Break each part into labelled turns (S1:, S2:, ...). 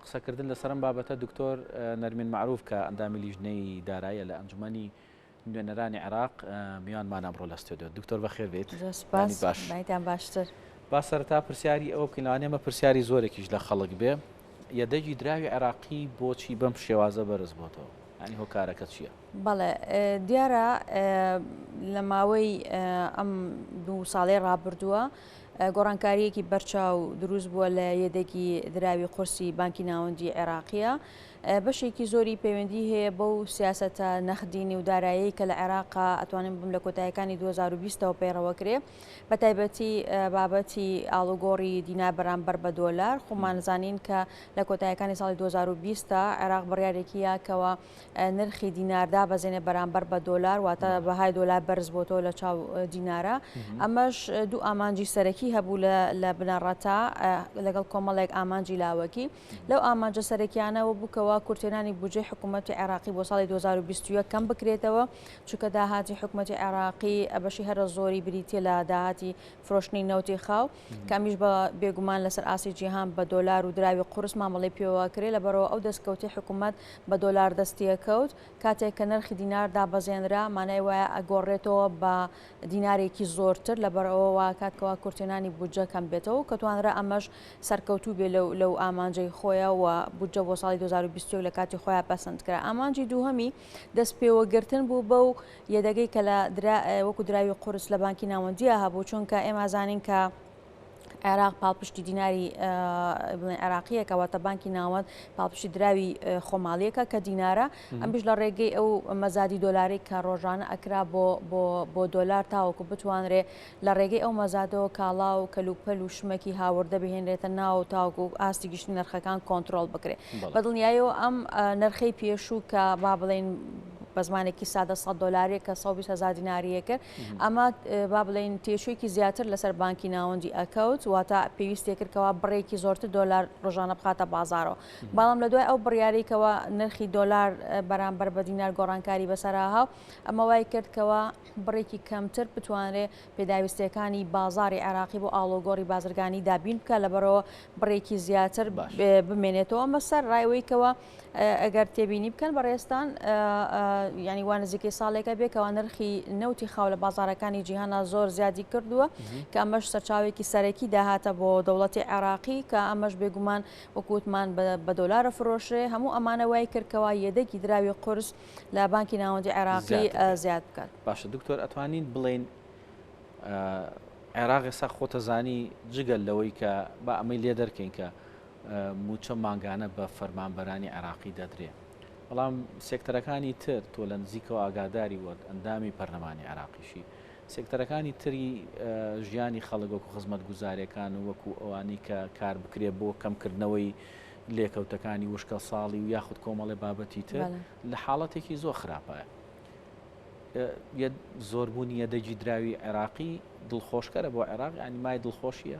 S1: قسەکردن لەسەر ئەم بابەتە دکتۆر نەرمین مەعروف کە ئەندامی لیژنەی داراییە لە ئەنجومەنی نوێنەرانی عێراق میوانمان ئەمڕۆ لە ستۆدیۆ. دکتۆر بەخێر بێیت.
S2: زۆر سوپاس. باش. بایتان باشتر.
S1: با سەرەتا پرسیاری ئەوە بکەین لەوانەیە ئەمە پرسیاری زۆرێکیش لە خەڵک بێ یەدەگی دراوی عێراقی بۆچی بەم شێوازە بەرز بۆتەوە؟ یانی هۆکارەکە چییە؟
S2: بەڵێ دیارە لە ماوەی ئەم دوو ساڵەی ڕابردووە گۆڕانکارییەکی بەرچاو دروست بووە لە یەدەگی دراوی قورسی بانکی ناوەندی عێراقیە. بەشێکی زۆری پەیوەندی هەیە بەو سیاسەتە نەخدینی و دارایەی کە لە عێراقا ئەتوانین بم لە کۆتایەکانی 2020 ەوە پەیڕەوەکرێ بە تایبەتی بابەتی ئاڵوگۆڕی دینار بەرامبەر بە دۆلار خۆمان زانین کە لە کۆتایەکانی ساڵی 2020 عێراق بڕیارێکی یاکەوە نرخی دینار دابەزێنێ بەرامبەر بە دۆلار، واتە بەهای دۆلار بەرز بۆتەوە لە چاو دینارە. ئەمەش دوو ئامانجی سەرەکی هەبوو لە بنەڕەتا لەگەڵ کۆمەڵێک ئامانجی لاوەکی. لەو ئامانجە سەرەکیانەوە بوو کەوا کورتهێنانی بودجەی حکوومەتی عێراقی بۆ ساڵی 2021 کەم بکرێتەوە، چونکە داهاتی حکوومەتی عێراقی بەشی هەرە زۆری بریتییە لە داهاتی فرۆشتنی نەوتی خاو. کە ئەمیش بە بێگومان لەسەر ئاستی جیهان بە دۆلار و دراوی قورس مامەڵەی پێوە کرێ، لەبەرئەوە ئەو دەستکەوتەی حکومەت بە دۆلار دەستیەکەوت، کاتێک کە نرخی دینار دابەزێنرا مانای وایە ئەگۆڕێتەوە بە دینارێکی زۆرتر، لەبەرئەوە واکات کەوا کورتهێنانی بودجە کەم بێتەوە کە توانرا ئەمەش سەرکەوتوو بێ لەو لەو ئامانجەی خۆیا و بودجە بۆ ساڵی 2021 لە کاتی خۆیا پەسەند کرا. ئامانجی دووهەمی دەستپێوەگرتن بوو بەو یەدەگەی کە لە درا وەکو دراوی قورس لە بانکی ناوەندییا هەبوو، چونکە ئێمە زانین کە عێراق پاڵپشتی دیناری بڵێن عێراقییەکە واتە بانکی ناوەند پاڵپشتی دراوی خۆماڵیەکە کە دینارە ئەمیش لە ڕێگەی ئەو مەزادی دۆلاری کە ڕۆژانە ئەکرا بۆ بۆ بۆ دۆلار تاوەکو بتوانرێ لە ڕێگەی ئەو مەزادەوە کاڵا و کەلوپەل و شمەکی هاوردە بهێنرێتە ناو تاوەکو ئاستی گشتی نرخەکان کۆنترۆڵ بکرێ. بە دڵنیایەوە ئەم نرخەی پێشوو کە با بڵێین بە زمانێکی سادە 100 دۆلارێک کە 120 هزار دیناریە کرد ئەمە با بڵێین تێچوویەکی زیاتر لەسەر بانکی ناوەندی ئەکەوت واتە پێویستی کرد کەوا بڕێکی زۆرتر دۆلار ڕۆژانە بخاتە بازارەوە بەڵام لە دوای ئەو بڕیارەی کەوا نرخی دۆلار بەرامبەر بە دینار گۆڕانکاری بەسەراها ئەمە وای کرد کەوا بڕێکی کەمتر بتوانرێ پێداویستییەکانی بازاڕی عێراقی بۆ ئاڵوگۆڕی بازرگانی دابین بکات، لەبەرئەوە بڕێکی زیاتر بمێنێتەوە. ئەمە سەر ڕای ئەوەی کەوا ئەگەر تێبینی بکەن بەڕێزتان یانی وا نزیکەی ساڵێکە بێ کەوا نرخی نەوتی خاو لە بازاڕەکانی جیهانا زۆر زیادی کردووە کە ئەمەش سەرچاوێکی سەرەکی داهاتە بۆ دەوڵەتی عێراقی کە ئەمەش بێگومان وەکو وتمان بە دۆلارە فرۆشرێ هەموو ئەمانە وای کرد کەوا یەدەگی دراوی قورس لە بانکی ناوەندی عێراقی زیاد بکات.
S1: باشە دکتۆر ئەتوانین بڵێین عێراق ئێستا خۆتەزانی جگە لەوەی کە با ئەمەی لێ دەرکەین کە موچە مانگانە بە فەرمانبەرانی عێراقی دەدرێ بەڵام سێکتەرەکانی تر تۆ لە نزیکەوە ئاگاداری وەک ئەندامی پەرلەمانی عێراقیشی سێکتەرەکانی تری ژیانی خەڵک وەکو خزمەتگوزارەکان و وەکو ئەوانەی کە کار بکرێ بۆ کەمکردنەوەی لێکەوتەکانی وشکە ساڵی و یاخود کۆمەڵێ بابەتی تر لە حاڵەتێکی زۆر خراپایە. زۆربوونی یەدەگی دراوی عێراقی دڵخۆشکەرە بۆ عێراق یانی مای دڵخۆشیە؟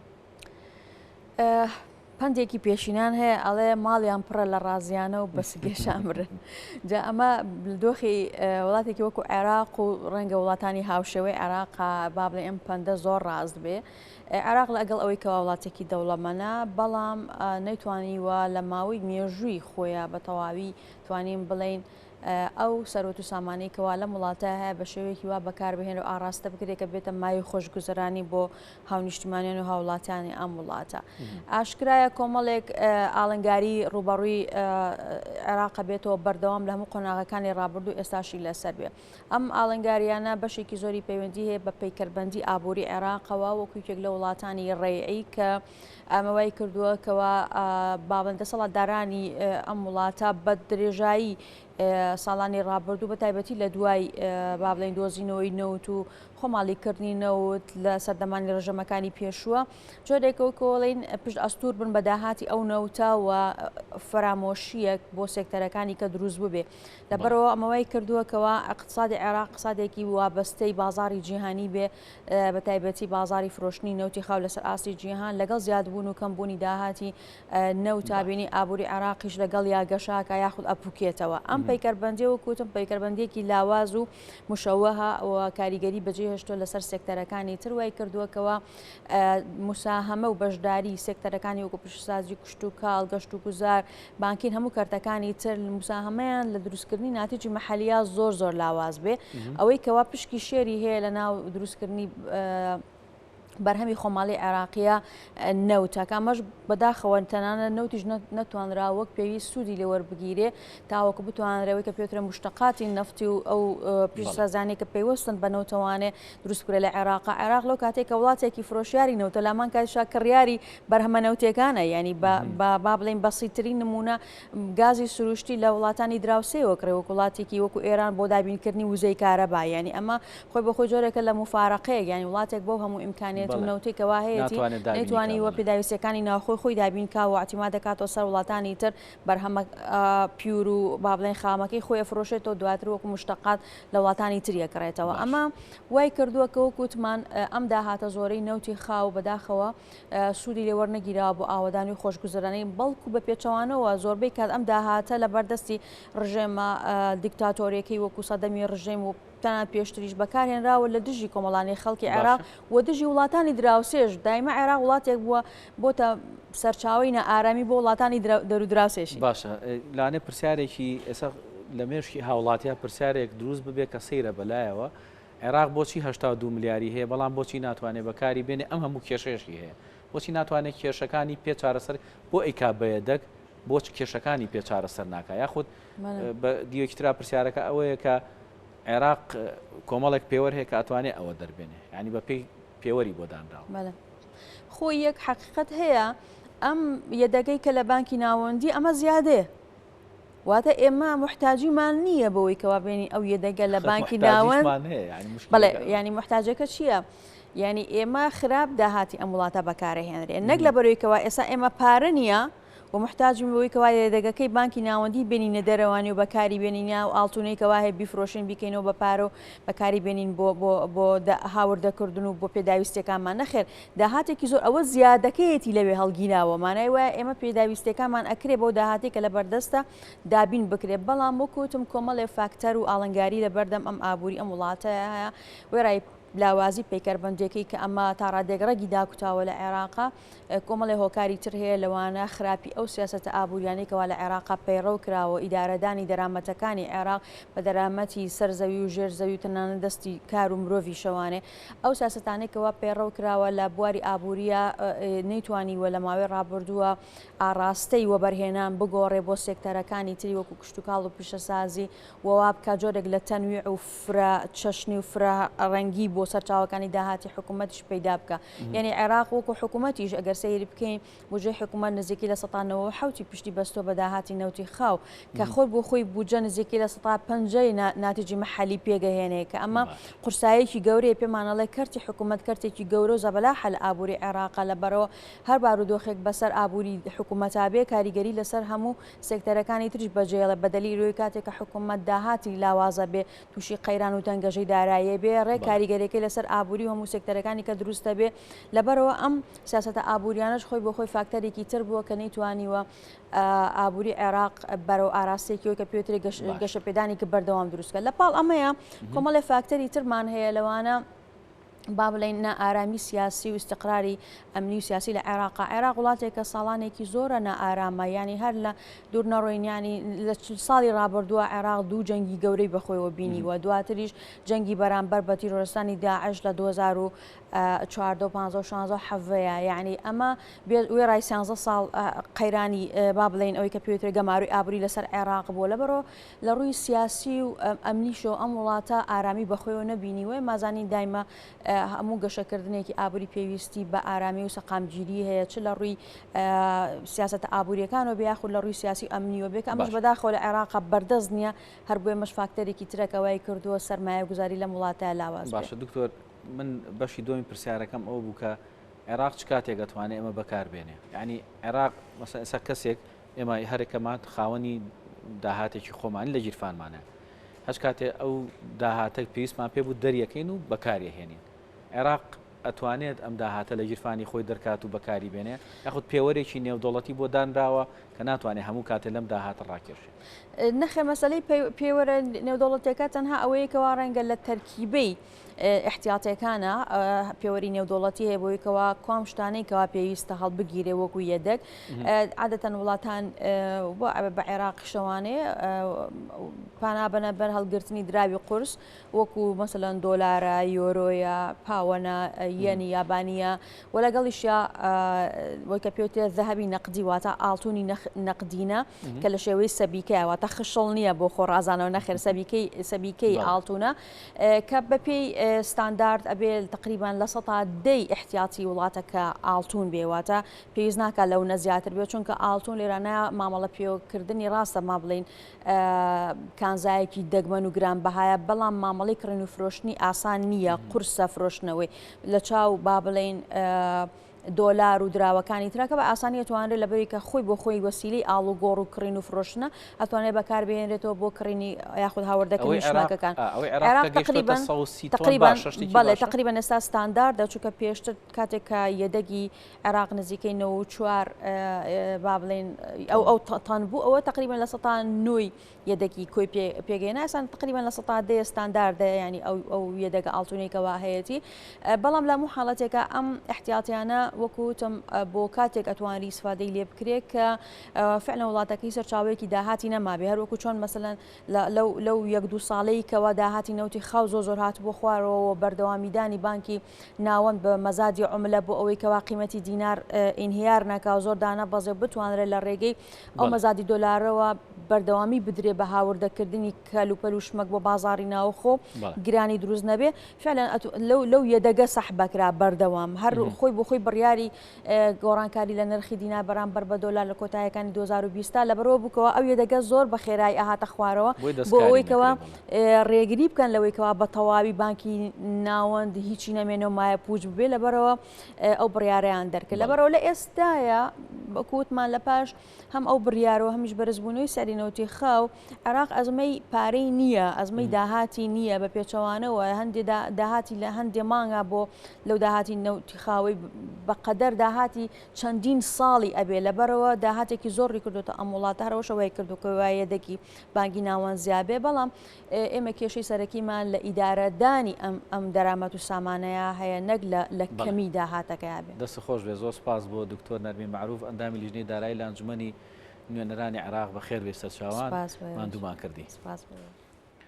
S2: پەندێکی پێشینان هەیە ئەڵێ ماڵیان پڕە لە ڕازیانە و بەسگێشان مرن جا ئەمە دۆخی وڵاتێکی وەکو عێراق و ڕەنگە وڵاتانی هاوشێوەی عێراق با بڵێ ئەم پەندە زۆر ڕاست بێ عێراق لەگەڵ ئەوەی کەوا وڵاتێکی دەوڵەمەنە بەڵام نەیتوانیوە لە ماوەی مێژووی خۆیان بە تەواوی توانین بڵێین ئەو سەروەت و سامانەی کەوا لەم وڵاتە هەیە بە شێوەیەکی وا بەکاربهێنرێ و ئاڕاستە بکرێت کە بێتە مایەی خۆشگوزەرانی بۆ هاونیشتیمانیان و هاوڵاتیانی ئەم وڵاتە. ئاشکرایە کۆمەڵێک ئاڵنگاری ڕووبەڕووی عێراقە بێتەوە بەردەوام لە هەموو قۆناغەکانی ڕابردوو ئێستاشی لەسەر بێ. ئەم ئاڵنگاریانە بەشێکی زۆری پەیوەندی هەیە بە پەیکەربەندی ئابووری عێراقەوە وەکو یەکێک لە وڵاتانی ڕێعی کە ئەمە وای کردووە کەوا باڵێن دەسەڵاتدارانی ئەم وڵاتە بە درێژایی ساڵانی ڕابردوو بە تایبەتی لە دوای با بڵێین دۆزینەوەی نەوت و خۆماڵیکردنی نەوت لە سەردەمانی ڕژەمەکانی پێشووە جۆرێکەوە کۆڵین پشت ئەستور بن بە داهاتی ئەو نەوتە و فەرامۆشیەک بۆ سێکتەرەکانی کە دروست ببێ لەبەرەوە ئەمە وای کردووە کەوا اقتصادی عێراق اقتصادێکی وابەستەی بازاری جیهانی بێ بە تایبەتی بازاڕی فرۆشتنی نەوتی خاو لەسەر ئاستی جیهان لەگەڵ زیادبوون و کەمبوونی داهاتی نەوت تابینی ئابووری عێراقیش لەگەڵ یا گەشاکە یاخود ئەپوکێتەوە ئەم پەیکەربەندیە وەک وتم پەیکەربەندیەکی لاواز و مشەوەهە و کاریگەری بەجێهێشتووە لەسەر سێکتەرەکانی تر وای کردووە کەوا مساهەمە و بەشداری سێکتەرەکانی وەکو پیشەسازی کشتوکاڵ گەشت و گوزار. بانکین هەموو کەرتەکانی تر مساهەمەیان لە دروستکردنی ناتیجی مەحەلییا زۆر زۆر لاواز بێ ئەوەی کەوا پشکی شێری هەیە لە ناو دروستکردنی بەرهەمی خۆماڵی عێراقیە نەوتە کە ئەمەش بەداخەوە تەنانەت نەوتیش نەتوانرا وەک پێویست سوودی لێ وەربگیرێ تاوەکو بتوانرێت کە پێوترێ مشتەقاتی نەفتی و ئەو پیشەسازانەی کە پەیوەستن بە نەوتەوانێ دروست بکرێت لە عێراق. عێراق لەو کاتێک کە وڵاتێکی فرۆشیاری نەوتە لامان کاتیشا کڕیاری بەرهەمە نەوتیەکانە یعنی با با بڵێین بەسیترین نمونە گازی سروشتی لە وڵاتانی دراوسێوە کڕێ وەک وڵاتێکی وەکو ئێران بۆ دابینکردنی وزەی کارەبا یعنی ئەمە خۆی بۆ خۆی جۆرێکە لە موفارەقەیەک یعنی وڵاتێک بەو هەموو ئیمکانیەت و نەوتەی کەوا هەیەتی نەیتوانی وە پێداویستیەکانی ناوخۆی خۆی دابین کا و ئیعتیماد دەکاتەوە سەر وڵاتانی تر بەرهەمە pure و با بڵێن خامەکەی خۆی ئەفرۆشێتەوە دواتر وەکو مشتەقات لە وڵاتانی تر ئەکڕێتەوە ئەمە وای کردووە کە وەکو وتمان ئەم داهاتە زۆرەی نەوتی خاو بەداخەوە سوودی لێ وەرنەگیراوە بۆ ئاوەدانی و خۆشگوزەرانی، بەڵکو بە پێچەوانەوە زۆربەی کات ئەم داهاتە لە بەردەستی ڕژێمە دیکتاتۆریەکەی وەکو سەدەمی ڕژێم و تەنانەت پێشتریش بەکارهێنراوە لە دژی کۆمەڵانی خەڵکی عێراق و دژی وڵاتانی دراوسێش، دایمە عێراق وڵاتێک بووە بۆتە سەرچاوەی نائارامی بۆ وڵاتانی دەرودراوسێشی.
S1: باشە لانێ پرسیارێکی ئێستا لە مێشکی هاوڵاتیان پرسیارێک دروست ببێ کە سەیرە بەلایەوە، عێراق بۆچی 82 ملیاری هەیە بەڵام بۆچی ناتوانێت بەکاری بێنێ ئەم هەموو کێشەیەشی هەیە بۆچی ناتوانێت کێشەکانی پێ چارەسەر بۆ ئەیکا بە یەدەگ بۆچ کێشەکانی پێ چارەسەر ناکا یاخود بە دیوێکی ترا پرسیارەکە ئەوەیە کە عێراق کۆمەڵێک پێوەر هەیە کە ئەتوانێ ئەوە دەربێنێ یعنی بە پێی پێوەری بۆ دانراوە.
S2: بەڵێ خۆی یەک حەقیقەت هەیە ئەم یەدەگەی کە لە بانکی ناوەندی ئەمە زیادەیە واتە ئێمە موحتاجیمان نییە بەوەی کەوا بێنین ئەو یەدەگە لە بانکی ناوەند بەڵێ ینی موحتاجەکە چییە؟ یعنی ئێمە خراپ داهاتی ئەم وڵاتە بەکارەهێنرێ نەک لە بەرەوەی کەوا ئێستا ئێمە پارە نییە و محتاجین بەوەی کەوا یەدەگەکەی بانکی ناوەندی بێنینە دەرەوانی و بەکاری بێنین یا و ئاڵتونەی کەوا هەیە بیفرۆشین بیکەینەوە بە پارە و بەکاری بێنین بۆ بۆ بۆ هاوردەکردن و بۆ پێداویستیەکانمان نەخێر داهاتێکی زۆر ئەوە زیادەکەیەتی لەوێ هەڵگیراوە مانای وایە ئێمە پێداویستیەکانمان ئەکرێ بەو داهاتەی کە لەبەردەستە دابین بکرێ بەڵام وەکو وتم کۆمەڵێ فاکتەر و ئاڵنگاری لەبەردەم ئەم ئابووری ئەم وڵاتە هەیە وێڕای لاوازی پەیکەربەندیەکەی کە ئەمە تا ڕادەیەک ڕەگی داکوتاوە لە عێراقا کۆمەڵێ هۆکاری تر هەیە لەوانە خراپی ئەو سیاسەتە ئابووریانەی کەوا لە عێراقا پەیڕەو کراوە ئیدارەدانی دەرامەتەکانی عێراق بە دەرامەتی سەر زەوی و ژێر زەوی و تەنانەت دەستی کار و مرۆڤیشەوانێ ئەو سیاسەتانەی کەوا پەیڕەو کراوە لە بواری ئابووریە نەیتوانیوە لە ماوەی ڕابردووە ئاڕاستەی وەبەرهێنان بگۆڕێ بۆ سێکتەرەکانی تری وەکو کشتوکاڵ و پیشەسازی و وا بکات جۆرێک لە تەنویع و فرە چەشنی و فرە ڕەنگی بۆ سەرچاوەکانی داهاتی حکوومەتیش پەیدا بکا یعنی عێراق وەکو حکوومەتیش ئەگەر سەیری بکەین بودجەی حکوومەت نزیکی 97% ی پشتی بەستووە بە داهاتی نەوتی خاو کە خۆی بۆ خۆی بودجە نزیکی 50% ی ناتیجی مەحەلی پێگەهێنێ کە ئەمە قورساییەکی گەورەیە پێمان ئەڵێ کەرتی حکوومەت کەرتێکی گەورە و زەبەلاحە لە ئابووری عێراقا لەبەرەوە هەر بارودۆخێک بەسەر ئابووری حکوومەتا بێ کاریگەری لەسەر هەموو سێکتەرەکانی تریش بەجێڵێ بە دەلیلی ئەوەی کاتێک کە حکوومەت داهاتی لاوازە بێ تووشی قەیران و تەنگەژەی داراییە بێ ڕێک کاریگەریەکەی لەسەر ئابووری و هەموو سێکتەرەکانی کە دروستە بێ لەبەرەوە ئەم سیاسەتە ئابووریانەش خۆی بۆ خۆی فاکتەرێکی تر بووە کە نەیتوانیوە ئابووری عێراق بەرەو ئاراستەیەکی کە پێوترێ گەشەپێدانێکی بەردەوام دروست بکات لە پاڵ ئەمەیە کۆمەڵێ فاکتەری ترمان هەیە لەوانە با بڵێین نائارامی سیاسی و ئیستقراری ئەمنی و سیاسی لە عێراقا عێراق وڵاتێکە ساڵانێکی زۆرە نائارامە یعنی هەر لە دوور نەڕۆین ینی لە ساڵی ڕابردووە عێراق دوو جەنگی گەورەی بەخۆیەوە بینیوە دواتریش جەنگی بەرامبەر بە تیرۆرستانی داعش لە 2014 و 15 و 16 و حەڤەیە یعنی ئەمە وێڕای 13 ساڵ قەیرانی با بڵێین ئەوەی کە پێوترێ گەمارۆی ئابووری لەسەر عێراق بووە لەبەرەوە لە ڕووی سیاسی و ئەمنیشەوە ئەم وڵاتە ئارامی بەخۆیەوە نەبینیوە، مازانین دایمە هەموو گەشەکردنێکی ئابووری پێویستی بە ئارامی و سەقامگیری هەیە چ لە ڕووی سیاسەتە ئابووریەکانەوە بێ یاخود لە ڕووی سیاسی و ئەمنیەوە بێ کە ئەمەش بەداخەوە لە عێراق بەردەست نییە هەر بۆیە ئەمەش فاکتەرێکی ترە کە وای کردووە سەرمایەگوزاری لەم وڵاتە لاواز بێ.
S1: باشە دکتۆر من بەشی دووەمی پرسیارەکەم ئەوە بوو کە عێراق چ کاتێک ئەتوانێ ئەمە بەکار بێنێ یانی عێراق مەسەلەن ئێستا کەسێک ئێمە هەرێکەمان خاوەنی داهاتێکی خۆمانی لە گیرفانمانە هەچ کاتێ ئەو داهاتە پێویستمان پێ بوو دەریەکەین و بەکاریهێنین عێراق. ئەتوانێت ئەم داهاتە لە گیرفانی خۆی دەرکات و بەکاری بێنێ یاخود پێوەرێکی نێودەوڵەتی بۆ دانراوە کە ناتوانێت هەموو کاتێ لەم داهاتە ڕاکێشێ؟
S2: نەخێر مەسەلەی پێوەرە نێودەوڵەتیەکە تەنها ئەوەیە کەوا ڕەنگە لە تەرکیبەی ئیحتیاتەکانە پێوەری نێودەوڵەتی هەیە بۆی کەوا کوام شتانەی کەوا پێویستە هەڵبگیرێ وەکو یەدەگ عادەتەن وڵاتان بە عێراق شەوانێ پانابەنە بەر هەڵگرتنی دراوی قورس وەکو مەسەلەن دۆلارە، یۆرۆیە، پاوەنە، یەنی یابانییە و لەگەڵیشیا وەک کە پێوترێت ذەهەبی نەقدی واتە ئاڵتونی نەقدینە کە لە شێوەی سەبیکەیە واتە خشڵ نییە بۆ خۆ ڕازانەوە نەخێر سەبیکەی سەبیکەی ئاڵتونە کە بەپێی ستاندارد ئەبێ تقریبان لە سەتا دەی احتیاطی وڵاتەکە ئاڵتون بێ واتە پێویست ناکات لەو نە زیاتر بێت چونکە ئاڵتون لێرانە مامەڵە پێوەکردنی ڕاستە ما بڵین کانزایەکی دەگمەن و گرانبەهایە، بەڵام مامەڵەی کڕین و فرۆشتنی ئاسان نییە، قورسە فرۆشتنەوەی لە چاو با بڵێین دۆلار و دراوەکانی ترا کە بە ئاسانی ئەتوانرێت لەبەری کە خۆی بۆ خۆی وەسیلەی ئاڵوگۆڕ و کڕین و فرۆشتنە ئەتوانێت بەکاربهێنرێتەوە بۆ کڕینی یاخود هاوردەکردنی شمەکەکان.
S1: عێراق تقریبا
S2: تقریبا بەڵێ تقریبا ئێستا ستانداردە چونکە پێشتر کاتێک کە یەدەگی عێراق نزیکەی 94 با بڵێین ئەو ئەو تەن بوو ئەوە تقریبا لە سەتا نۆی یەدەکی کۆی پێگەێنا ئێستا تقریبا لە سەتا دەیە ستانداردە ینی ئەو ئەو یەدەگە ئاڵتونێکەوە هەیەی بەڵام لە هەموو حاڵەتێکە ئەم احتیاتیانە وەکوتم بۆ کاتێک ئەتوانری ئیسفادەی لێ بکرێت کە فعلا وڵاتەکەی سەرچاوەیەکی داهاتی نەمابێ هەر وەکو چۆن مەسەلەن لەو لەو یەک دوو ساڵەی کەوا داهاتی نەوتی خاو زۆر زۆر هات بۆ خوارەوە بەردەوامیدانی بانکی ناوەند بە مەزادی عوملە بۆ ئەوەی کەوا قیمەتی دینار ئینهیار نەکا و زۆر دانەبەزێ و بتوانرێت لە ڕێگەی ئەو مەزادی دۆلارەوە بەردەوامی بدرێ بە هاوردەکردنی کەلوپەل و شمەک بۆ بازاڕی ناوخۆ گرانی دروست نەبێ فعلا لەو لەو یەدەگە سەحبەکرا بەردەوام هەر خۆی بۆ خۆی بڕیاری گۆڕانکاری لە نرخی دینار بەرامبەر بە دۆلار لە کۆتایەکانی 2020 لەبەرەوە بووکەوە ئەو یەدەگە زۆر بە خێرایی ئەهاتە خوارەوە بۆ ئەوەی کەوا ڕێگری بکەن لەوەی کەوا بە تەواوی بانکی ناوەند هیچی نەمێنێ و مایە پوچ ببێ لەبەرەوە ئەو بڕیارەیان دەرکرد لەبەرەوە لە ئێستاە بەکوتمان لە پاش هەم ئەو بڕیارەوە هەمیش بەرزبوونەوەی سەری نەوتی خاو عێراق ئەزمەی پارەی نییە ئەزمەی داهاتی نییە بە پێچەوانەوە هەندێ داهاتی لە هەندێ مانگا بۆ لەو داهاتی نەوتی خاوەی بەقەدەر داهاتی چەندین ساڵی ئەبێ لەبەرەوە داهاتێکی زۆر ڕیکردوتە ئەم وڵاتە هەرەوەشە وای کردو کەوایەدەکی بانکی ناوەند زیا بێ بەڵام ئێمە کێشەی سەرەکیمان لە ئیدارەدانی ئەم ئەم دەرامەت و سامانەیە هەیە نەک لە لە کەمی داهاتەکەیا بێ.
S1: دەستت خۆش بێت زۆر سوپاس بۆ دکتۆر نەرمین مەعروف ئەندامی لیژنەی دارایی لە ئەنجومەنی نوێنەرانی عێراق بەخێر بێی سەرچاوان
S2: سوپاس بۆ ئێوەش.
S1: ماندوومان کردی.
S2: سوپاس بۆ ئێوەش.